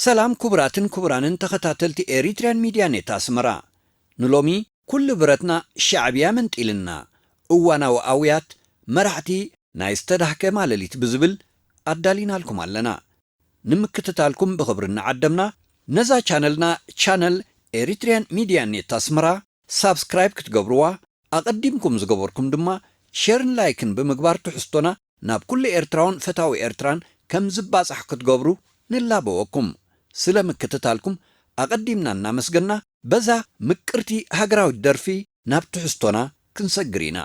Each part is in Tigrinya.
ሰላም ክቡራትን ክቡራንን ተኸታተልቲ ኤሪትሪያን ሚድያ ኔት ኣስመራ። ንሎሚ ኩሉ ብረትና ሻዕብያ መንጢልና፣ እዋናዊ ኣውያት መራሕቲ ናይ ዝተዳህከ ማለሊት ብዝብል ኣዳሊናልኩም ኣለና። ንምክትታልኩም ብኽብሪ እናዓደምና፣ ነዛ ቻነልና፣ ቻነል ኤሪትሪያን ሚድያ ኔት ኣስመራ፣ ሳብስክራይብ ክትገብርዋ፣ ኣቐዲምኩም ዝገበርኩም ድማ ሸርን ላይክን ብምግባር ትሕዝቶና ናብ ኩሉ ኤርትራውን ፈታዊ ኤርትራን ከም ዝባጻሕ ክትገብሩ ንላበወኩም። ስለ ምክትታልኩም ኣቐዲምና እናመስገና፣ በዛ ምቅርቲ ሃገራዊት ደርፊ ናብ ትሕዝቶና ክንሰግር ኢና።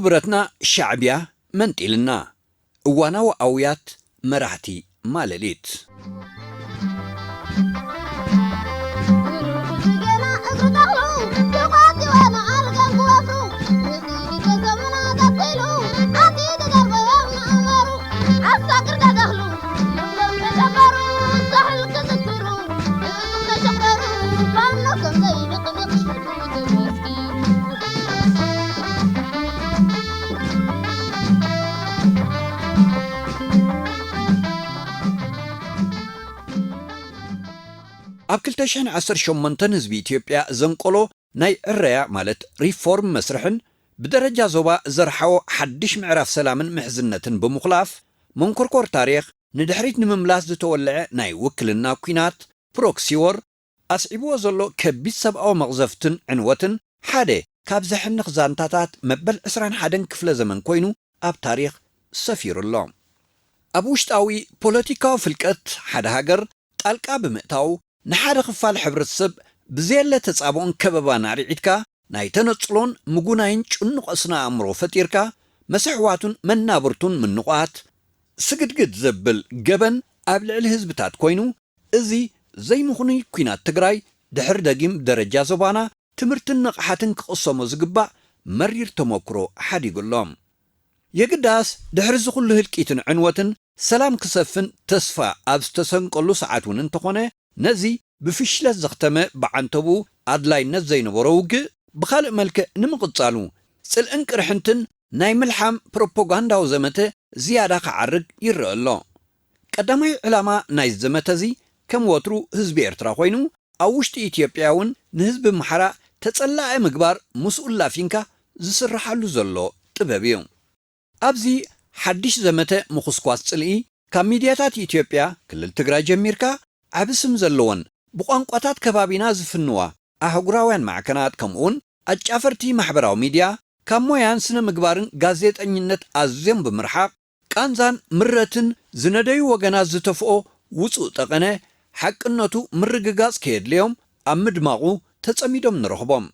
ብረትና ሻዕብያ መንጢልና። እዋናዊ ኣውያት መራሕቲ ማለሊት። ኣብ ክልተ ሽሕን ዓሰርተ ሸሞንተን ህዝቢ ኢትዮጵያ ዘንቀሎ ናይ ዕረያ ማለት ሪፎርም መስርሕን ብደረጃ ዞባ ዘርሓዎ ሓድሽ ምዕራፍ ሰላምን ምሕዝነትን ብምኹላፍ መንኮርኮር ታሪኽ ንድሕሪት ንምምላስ ዝተወልዐ ናይ ውክልና ኲናት ፕሮክሲ ዎር ኣስዒብዎ ዘሎ ከቢድ ሰብኣዊ መቕዘፍትን ዕንወትን ሓደ ካብ ዘሕንኽ ዛንታታት መበል ዕስራን ሓደን ክፍለ ዘመን ኮይኑ ኣብ ታሪኽ ሰፊሩ ኣሎ። ኣብ ውሽጣዊ ፖለቲካዊ ፍልቀት ሓደ ሃገር ጣልቃ ብምእታው ንሓደ ክፋል ሕብረተሰብ ብዘየለ ተጻብኦን ከበባን ኣርዒድካ ናይ ተነጽሎን ምጉናይን ጭኑቕ ስነ ኣእምሮ ፈጢርካ መሰሕዋቱን መናብርቱን ምንቋት ስግድግድ ዘብል ገበን ኣብ ልዕሊ ህዝብታት ኮይኑ፣ እዚ ዘይምኽኑይ ኲናት ትግራይ ድሕሪ ደጊም ደረጃ ዞባና ትምህርትን ንቕሓትን ክቕሰሞ ዝግባእ መሪር ተመክሮ ሓዲጉ ኣሎ። የግዳስ ድሕሪ እዚ ኩሉ ህልቂትን ዕንወትን ሰላም ክሰፍን ተስፋ ኣብ ዝተሰንቀሉ ሰዓት እውን እንተኾነ፣ ነዚ ብፍሽለት ዘኽተመ ብዓንተቡ ኣድላይነት ዘይነበሮ ውግእ ብኻልእ መልክዕ ንምቕጻሉ ጽልእን ቅርሕንትን ናይ ምልሓም ፕሮፓጋንዳዊ ዘመተ ዝያዳ ክዓርግ ይረአ ኣሎ። ቀዳማይ ዕላማ ናይ ዘመተ እዚ ከም ወትሩ ህዝቢ ኤርትራ ኮይኑ፣ ኣብ ውሽጢ ኢትዮጵያ እውን ንህዝቢ ኣምሓራ ተጸላኢ ምግባር ምስኡ ላፊንካ ዝስርሓሉ ዘሎ ጥበብ እዩ። ኣብዚ ሓድሽ ዘመተ ምኹስኳስ ጽልኢ ካብ ሚድያታት ኢትዮጵያ ክልል ትግራይ ጀሚርካ ዓቢ ስም ዘለወን ብቋንቋታት ከባቢና ዝፍንዋ ኣህጉራውያን ማዕከናት ከምኡውን ኣጫፈርቲ ማሕበራዊ ሚድያ ካብ ሞያን ስነ ምግባርን ጋዜጠኝነት ኣዝዮም ብምርሓቕ ቃንዛን ምረትን ዝነደዩ ወገናት ዝተፍኦ ውጹእ ጠቐነ ሓቅነቱ ምርግጋጽ ከየድልዮም ኣብ ምድማቑ ተጸሚዶም ንረኽቦም።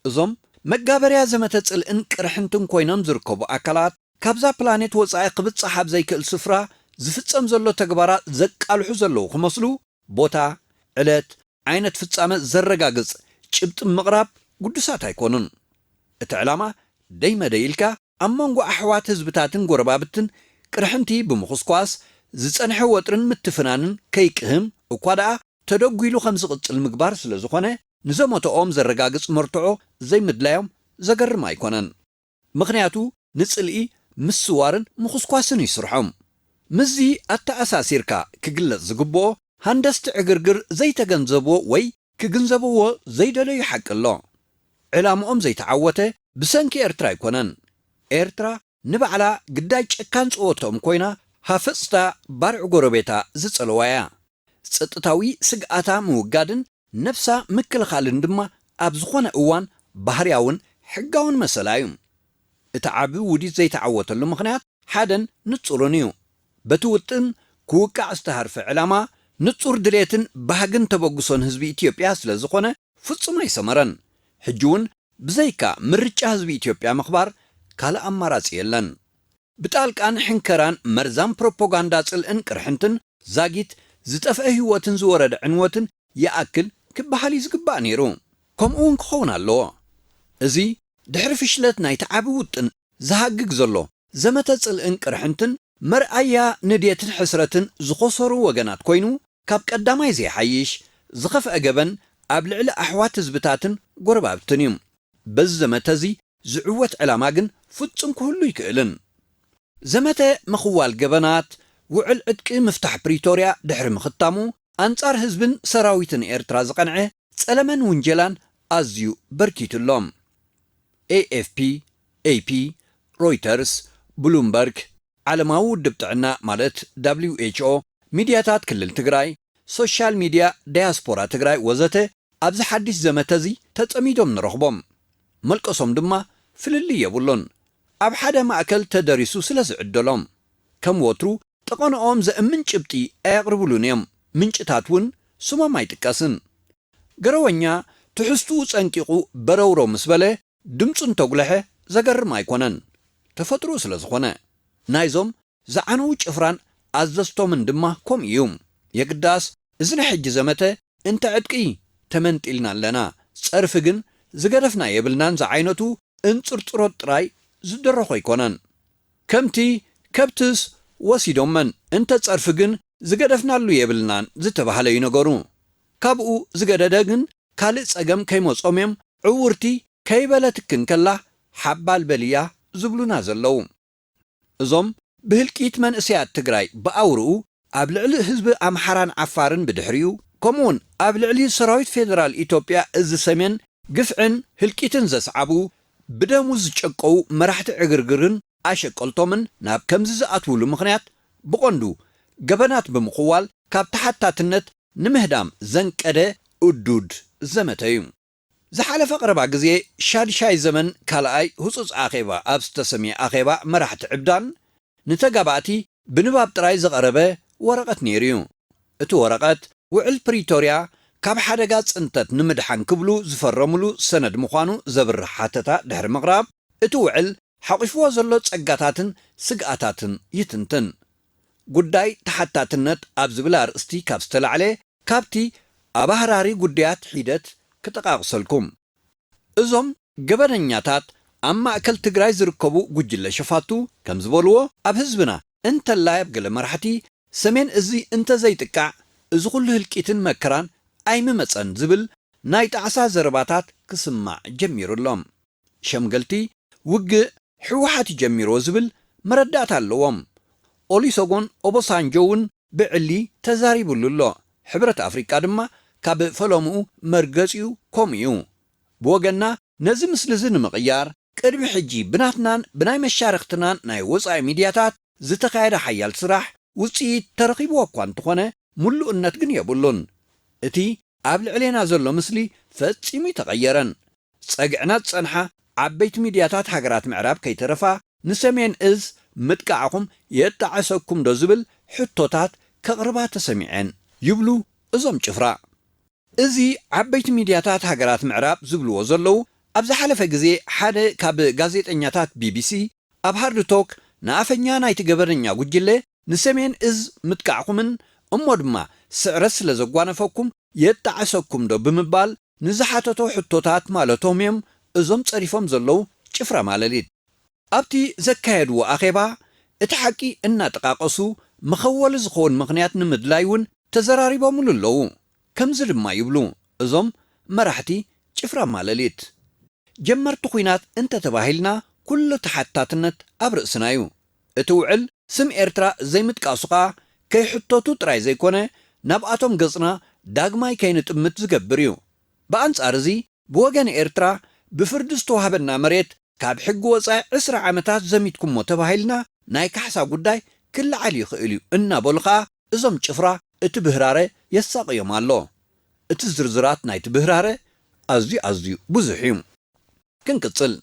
እዞም መጋበርያ ዘመተ ጽልእን ቅርሕንትን ኮይኖም ዝርከቡ ኣካላት ካብዛ ፕላኔት ወጻኢ ክብጻሕ ኣብ ዘይክእል ስፍራ ዝፍጸም ዘሎ ተግባራት ዘቃልሑ ዘለዉ ክመስሉ ቦታ፣ ዕለት፣ ዓይነት ፍጻመ ዘረጋግጽ ጭብጢ ምቕራብ ግዱሳት ኣይኮኑን። እቲ ዕላማ ደይ መደይ ኢልካ ኣብ መንጎ ኣሕዋት ህዝብታትን ጎረባብትን ቅርሕንቲ ብምኹስኳስ ዝጸንሐ ወጥርን ምትፍናንን ከይቅህም እኳ ደኣ ተደጒሉ ከም ዝቕጽል ምግባር ስለ ዝኾነ ንዘመተኦም ዘረጋግጽ መርትዖ ዘይምድላዮም ዘገርም ኣይኮነን። ምኽንያቱ ንጽልኢ ምስዋርን ምኹስኳስን እዩ ስርሖም። ምስዚ ኣተኣሳሲርካ ክግለጽ ዝግብኦ ሃንደስቲ ዕግርግር ዘይተገንዘብዎ ወይ ክግንዘብዎ ዘይደለዩ ሓቂ ኣሎ። ዕላምኦም ዘይተዓወተ ብሰንኪ ኤርትራ ኣይኮነን። ኤርትራ ንባዕላ ግዳይ ጨካን ጸወትኦም ኮይና ሃፈጽታ ባርዕ ጎረቤታ ዝጸለዋ እያ። ጸጥታዊ ስግኣታ ምውጋድን ነብሳ ምክልኻልን ድማ ኣብ ዝኾነ እዋን ባህርያውን ሕጋውን መሰላ እዩ። እቲ ዓቢ ውዲት ዘይተዓወተሉ ምኽንያት ሓደን ንጹርን እዩ። በቲ ውጥን ክውቃዕ ዝተሃርፈ ዕላማ ንጹር ድሌትን ባህግን ተበግሶን ህዝቢ ኢትዮጵያ ስለ ዝኾነ ፍጹም ኣይሰመረን። ሕጂ እውን ብዘይካ ምርጫ ህዝቢ ኢትዮጵያ ምኽባር ካልእ ኣማራጺ የለን። ብጣልቃን ሕንከራን መርዛም ፕሮፓጋንዳ ጽልእን ቅርሕንትን ዛጊት ዝጠፍአ ህይወትን ዝወረደ ዕንወትን ይኣክል ክበሃል እዩ ዝግባእ ነይሩ። ከምኡ እውን ክኸውን ኣለዎ። እዚ ድሕሪ ፍሽለት ናይቲ ዓቢ ውጥን ዝሃግግ ዘሎ ዘመተ ጽልእን ቅርሕንትን መርኣያ ንድየትን ሕስረትን ዝኾሰሩ ወገናት ኮይኑ፣ ካብ ቀዳማይ ዘይሓይሽ ዝኸፍአ ገበን ኣብ ልዕሊ ኣሕዋት ህዝብታትን ጎረባብትን እዩ። በዚ ዘመተ እዚ ዝዕወት ዕላማ ግን ፍጹም ክህሉ ኣይክእልን። ዘመተ ምኽዋል ገበናት፣ ውዕል ዕጥቂ ምፍታሕ ፕሪቶርያ ድሕሪ ምኽታሙ፣ ኣንጻር ህዝብን ሰራዊትን ኤርትራ ዝቐንዐ ጸለመን ውንጀላን ኣዝዩ በርኪቱ ኣሎ። ኤ ኤፍ ፒ፣ ኤ ፒ፣ ሮይተርስ፣ ብሉምበርግ፣ ዓለማዊ ውድብ ጥዕና ማለት ደብሊው ኤች ኦ፣ ሚድያታት ክልል ትግራይ፣ ሶሻል ሚድያ፣ ዳያስፖራ ትግራይ ወዘተ ኣብዚ ሓድሽ ዘመተ እዚ ተጸሚዶም ንረኽቦም። መልቀሶም ድማ ፍልልይ የብሉን። ኣብ ሓደ ማእከል ተደሪሱ ስለ ዝዕደሎም። ከም ወትሩ ጠቐንኦም ዘእምን ጭብጢ ኣየቕርብሉን እዮም። ምንጭታት እውን ስሞም ኣይጥቀስን። ገረወኛ ትሕዝትኡ ጸንቂቑ በረውረው ምስ በለ ድምፁ እንተጉልሐ ዘገርም ኣይኮነን። ተፈጥሮኡ ስለ ዝኾነ፣ ናይዞም ዝዓነዉ ጭፍራን ኣዘዝቶምን ድማ ከምኡ እዩ። የግዳስ፣ እዚ ናይ ሕጂ ዘመተ እንተ ዕጥቂ ተመንጢልና ኣለና፣ ጸርፊ ግን ዝገደፍና የብልናን ዝዓይነቱ እንጽርጽሮት ጥራይ ዝደረኾ ኣይኮነን። ከምቲ ከብትስ ወሲዶመን፣ እንተ ጸርፊ ግን ዝገደፍናሉ የብልናን ዝተባህለ እዩ ነገሩ። ካብኡ ዝገደደ ግን ካልእ ጸገም ከይመጾም እዮም ዕውርቲ ከይበለትክን ከላ ሓባል በልያ ዝብሉና ዘለዉ። እዞም ብህልቂት መንእሰያት ትግራይ ብኣውርኡ ኣብ ልዕሊ ህዝቢ ኣምሓራን ዓፋርን ብድሕሪኡ፣ ከምኡውን ኣብ ልዕሊ ሰራዊት ፌደራል ኢትዮጵያ እዚ ሰሜን ግፍዕን ህልቂትን ዘስዓቡ፣ ብደሙ ዝጨቀዉ መራሕቲ ዕግርግርን ኣሸቀልቶምን ናብ ከምዚ ዝኣትውሉ ምኽንያት ብቐንዱ ገበናት ብምኽዋል ካብ ተሓታትነት ንምህዳም ዘንቀደ እዱድ ዘመተ እዩ። ዝሓለፈ ቀረባ ግዜ ሻድሻይ ዘመን ካልኣይ ህጹጽ ኣኼባ ኣብ ዝተሰምየ ኣኼባ መራሕቲ ዕብዳን ንተጋባእቲ ብንባብ ጥራይ ዝቐረበ ወረቐት ነይሩ እዩ። እቲ ወረቐት ውዕል ፕሪቶርያ ካብ ሓደጋ ጽንተት ንምድሓን ክብሉ ዝፈረምሉ ሰነድ ምዃኑ ዘብርህ ሓተታ ድሕሪ ምቕራብ፣ እቲ ውዕል ሓቒፍዎ ዘሎ ጸጋታትን ስግኣታትን ይትንትን። ጉዳይ ተሓታትነት ኣብ ዝብል ኣርእስቲ ካብ ዝተላዕለ፣ ካብቲ ኣብ ኣህራሪ ጉዳያት ሒደት ክጠቓቕሰልኩም። እዞም ገበነኛታት ኣብ ማእከል ትግራይ ዝርከቡ ጉጅለ ሸፋቱ ከም ዝበልዎ፣ ኣብ ህዝብና እንተላይ ኣብ ገለ መራሕቲ ሰሜን እዚ እንተዘይጥቃዕ እዚ ኩሉ ህልቂትን መከራን ኣይምመጸን ዝብል ናይ ጣዕሳ ዘረባታት ክስማዕ ጀሚሩ ኣሎ። ሸምገልቲ ውግእ ህወሓት ጀሚሮ ዝብል መረዳእታ ኣለዎም። ኦሊሶጎን ኦቦሳንጆ እውን ብዕሊ ተዛሪቡሉ ኣሎ። ሕብረት ኣፍሪቃ ድማ ካብ ፈለምኡ መርገጺኡ ከምኡ እዩ። ብወገንና ነዚ ምስሊዚ ንምቕያር ቅድሚ ሕጂ ብናትናን ብናይ መሻርኽትናን ናይ ወጻኢ ሚድያታት ዝተኻየደ ሓያል ስራሕ ውጽኢት ተረኺብዎ እኳ እንተኾነ ምሉእነት ግን የብሉን። እቲ ኣብ ልዕሌና ዘሎ ምስሊ ፈጺሙ ኣይተቐየረን። ጸግዕና ዝጸንሓ ዓበይቲ ሚድያታት ሃገራት ምዕራብ ከይተረፋ ንሰሜን እዝ ምጥቃዕኹም የጣዕሰኩም ዶ ዝብል ሕቶታት ከቕርባ ተሰሚዐን ይብሉ እዞም ጭፍራ። እዚ ዓበይቲ ሚድያታት ሃገራት ምዕራብ ዝብልዎ ዘለዉ ኣብ ዝሓለፈ ግዜ ሓደ ካብ ጋዜጠኛታት ቢቢሲ ኣብ ሃርድ ቶክ ንኣፈኛ ናይቲ ገበነኛ ጉጅለ ንሰሜን እዝ ምጥቃዕኩምን እሞ ድማ ስዕረት ስለ ዘጓነፈኩም የጣዕሰኩም ዶ ብምባል ንዝሓተቶ ሕቶታት ማለቶም እዮም እዞም ጸሪፎም ዘለዉ ጭፍራ ማለሊት። ኣብቲ ዘካየድዎ ኣኼባ እቲ ሓቂ እናጠቓቐሱ መኸወሊ ዝኸውን ምኽንያት ንምድላይ እውን ተዘራሪቦምሉ ኣለዉ። ከምዚ ድማ ይብሉ እዞም መራሕቲ ጭፍራ ማለሊት። ጀመርቲ ኲናት እንተተባሂልና ኩሉ ተሓታትነት ኣብ ርእስና እዩ። እቲ ውዕል ስም ኤርትራ ዘይምጥቃሱ ከኣ ከይሕተቱ ጥራይ ዘይኮነ ናብኣቶም ገጽና ዳግማይ ከይንጥምት ዝገብር እዩ። ብኣንጻር እዚ ብወገን ኤርትራ ብፍርዲ ዝተዋህበና መሬት ካብ ሕጊ ወጻኢ ዕስራ ዓመታት ዘሚትኩሞ ተባሂልና ናይ ካሕሳ ጉዳይ ክለዓል ይኽእል እዩ እናበሉ ከኣ እዞም ጭፍራ እቲ ብህራረ የሳቕዮም ኣሎ። እቲ ዝርዝራት ናይቲ ብህራረ ኣዝዩ ኣዝዩ ብዙሕ እዩ። ክንቅጽል።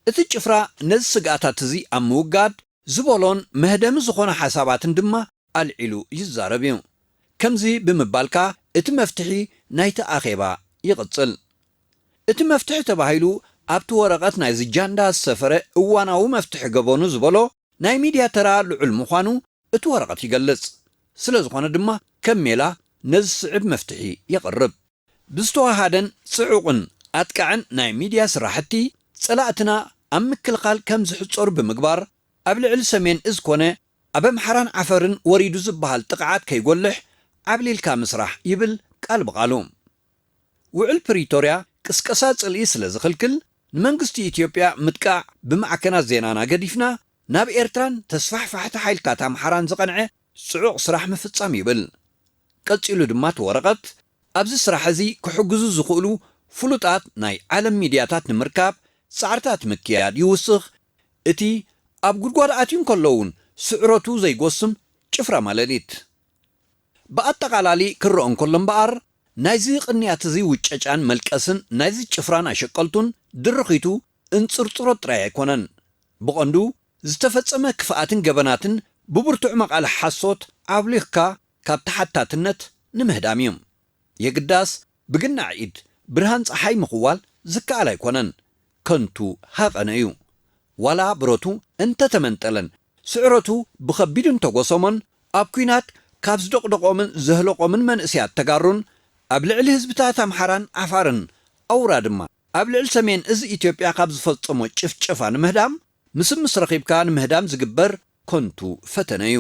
እቲ ጭፍራ ነዚ ስግኣታት እዚ ኣብ ምውጋድ ዝበሎን መህደሚ ዝኾነ ሓሳባትን ድማ ኣልዒሉ ይዛረብ እዩ። ከምዚ ብምባልካ እቲ መፍትሒ ናይቲ ኣኼባ ይቕጽል። እቲ መፍትሒ ተባሂሉ ኣብቲ ወረቐት ናይዚ ጃንዳ ዝሰፈረ እዋናዊ መፍትሒ ገበኑ ዝበሎ ናይ ሚድያ ተራ ልዑል ምዃኑ እቲ ወረቐት ይገልጽ። ስለ ዝኾነ ድማ ከም ሜላ ነዚ ዝስዕብ መፍትሒ የቕርብ። ብዝተዋሃደን ጽዑቕን ኣጥቃዕን ናይ ሚድያ ስራሕቲ ጸላእትና ኣብ ምክልኻል ከም ዝሕጸሩ ብምግባር ኣብ ልዕሊ ሰሜን እዝ ኮነ ኣብ ኣምሓራን ዓፈርን ወሪዱ ዝበሃል ጥቕዓት ከይጎልሕ ዓብሊልካ ምስራሕ ይብል ቃል ብቓሉ። ውዕል ፕሪቶርያ ቅስቀሳ ጽልኢ ስለ ዝኽልክል ንመንግስቲ ኢትዮጵያ ምጥቃዕ ብማዕከናት ዜናና ገዲፍና ናብ ኤርትራን ተስፋሕፋሕቲ ሓይልታት ኣምሓራን ዝቐንዐ ጽዑቕ ስራሕ ምፍጻም ይብል። ቀጺሉ ድማ እቲ ወረቐት ኣብዚ ስራሕ እዚ ክሕግዙ ዝኽእሉ ፍሉጣት ናይ ዓለም ሚድያታት ንምርካብ ጻዕርታት ምክያድ ይውስኽ። እቲ ኣብ ጉድጓድ ኣትዩ እንከሎ እውን ስዕረቱ ዘይጎስም ጭፍራ ማለሊት። ብኣጠቓላሊ ክረኦ እንከሎ እምበኣር ናይዚ ቅንያት እዚ ውጨጫን መልቀስን ናይዚ ጭፍራን ኣሸቀልቱን ድርኺቱ እንጽርጽሮት ጥራይ ኣይኮነን። ብቐንዱ ዝተፈጸመ ክፍኣትን ገበናትን ብብርቱዕ መቓልሕ ሓሶት ዓብሊኽካ ካብ ተሓታትነት ንምህዳም እዩ። የግዳስ ብግናዕ ኢድ ብርሃን ጸሓይ ምኽዋል ዝከኣል ኣይኮነን። ከንቱ ሃቐነ እዩ። ዋላ ብረቱ እንተተመንጠለን፣ ስዕረቱ ብኸቢድ እንተጎሰሞን፣ ኣብ ኲናት ካብ ዝደቕደቖምን ዘህለቖምን መንእሰያት ተጋሩን ኣብ ልዕሊ ህዝብታት ኣምሓራን ዓፋርን፣ ኣውራ ድማ ኣብ ልዕሊ ሰሜን እዝ ኢትዮጵያ ካብ ዝፈጸሞ ጭፍጨፋ ንምህዳም፣ ምስምስ ረኺብካ ንምህዳም ዝግበር ከንቱ ፈተነ እዩ።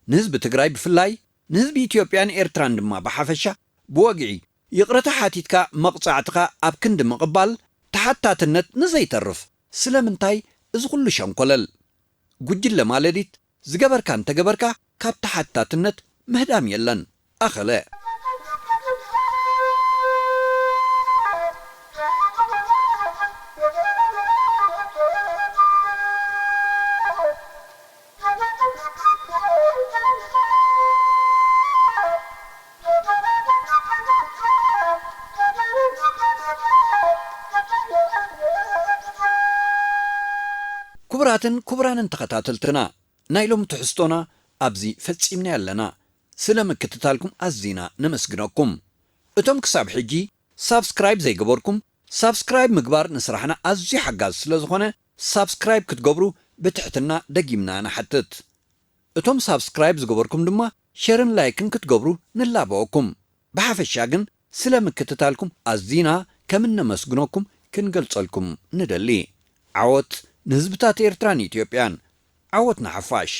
ንህዝቢ ትግራይ ብፍላይ፣ ንህዝቢ ኢትዮጵያን ኤርትራን ድማ ብሓፈሻ፣ ብወግዒ ይቕረታ ሓቲትካ መቕጻዕትኻ ኣብ ክንዲ ምቕባል፣ ተሓታትነት ንዘይተርፍ፣ ስለምንታይ እዚ ኩሉ ሸንኮለል? ጉጅለ ማለዲት፣ ዝገበርካ እንተገበርካ፣ ካብ ተሓታትነት ምህዳም የለን። ኣኸለ። ክቡራትን ክቡራንን ተኸታተልትና፣ ናይ ሎሚ ትሕዝቶና ኣብዚ ፈጺምና ኣለና። ስለ ምክትታልኩም ኣዚና ነመስግነኩም። እቶም ክሳብ ሕጂ ሳብስክራይብ ዘይገበርኩም፣ ሳብስክራይብ ምግባር ንስራሕና ኣዝዩ ሓጋዚ ስለ ዝኾነ፣ ሳብስክራይብ ክትገብሩ ብትሕትና ደጊምና ንሓትት። እቶም ሳብስክራይብ ዝገበርኩም ድማ፣ ሸርን ላይክን ክትገብሩ ንላበወኩም። ብሓፈሻ ግን፣ ስለ ምክትታልኩም ኣዚና ከም እነመስግነኩም ክንገልጸልኩም ንደሊ። ዓወት ንህዝብታት ኤርትራን ኢትዮጵያን! ዓወት ንሓፋሽ!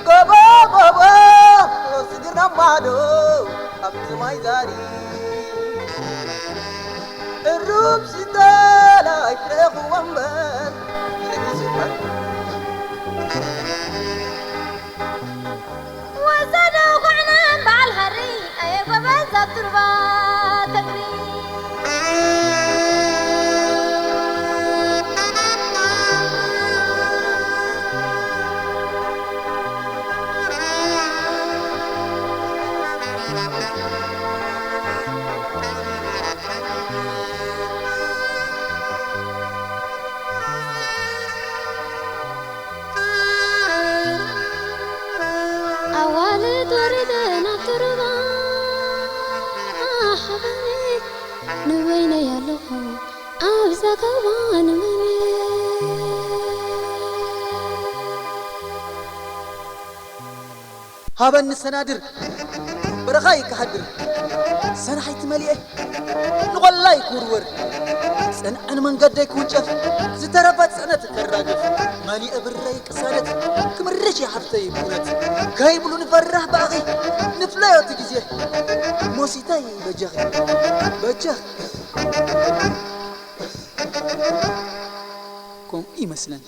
ጎቦ ጎቦ ስግር ናብ ማዶ ኣብቲ ማይ ዛሪ እሩብ ሽተላ ኣይትረኽቦ እምበር ለሚሱ እምበር ወሰዶ ኩዕናን በዓል ሃሪ ኣየ ጎበዝ ኣብ ትርባ ተግሪ ኣዋልድ ወሪደን ኣብ ትሩባ ሓበኒ ንበይነይ ኣለኹ ኣብ ዘገባ ንበይነይ። ሃበኒ ሰናድር በረኻይ ክሃድር ሰናሒት መሊኤ ንቖላይ ክውርወር ጽንዐን መንገደይ ክውንጨፍ ዝተረፈ ጽዕነት ከራግፍ መሊኤ ብረይ ቅሳነት ክምርሽ ይሓፍተይ ብእውነት ከይብሉ ንፈራህ ብኣኺ ንፍለዮ እቲ ግዜ ሞሲተይ በጃኺ በጃኺ ከምኡ ይመስለኒ።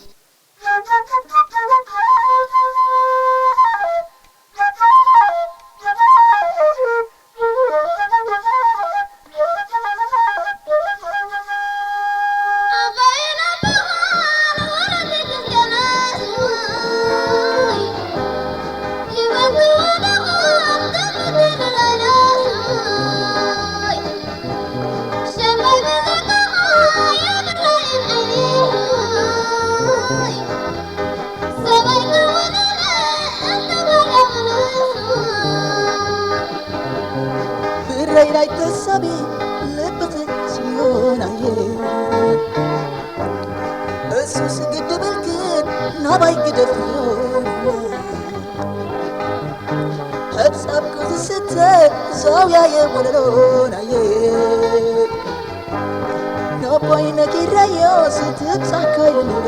ልበልክን ናባይ ግደፍዮ። ሕጻብኩ ዝስተ ዛውያየ ወለሎናየ። ናባይ ነጊረዮ ስትብጻካዮ ንዶ።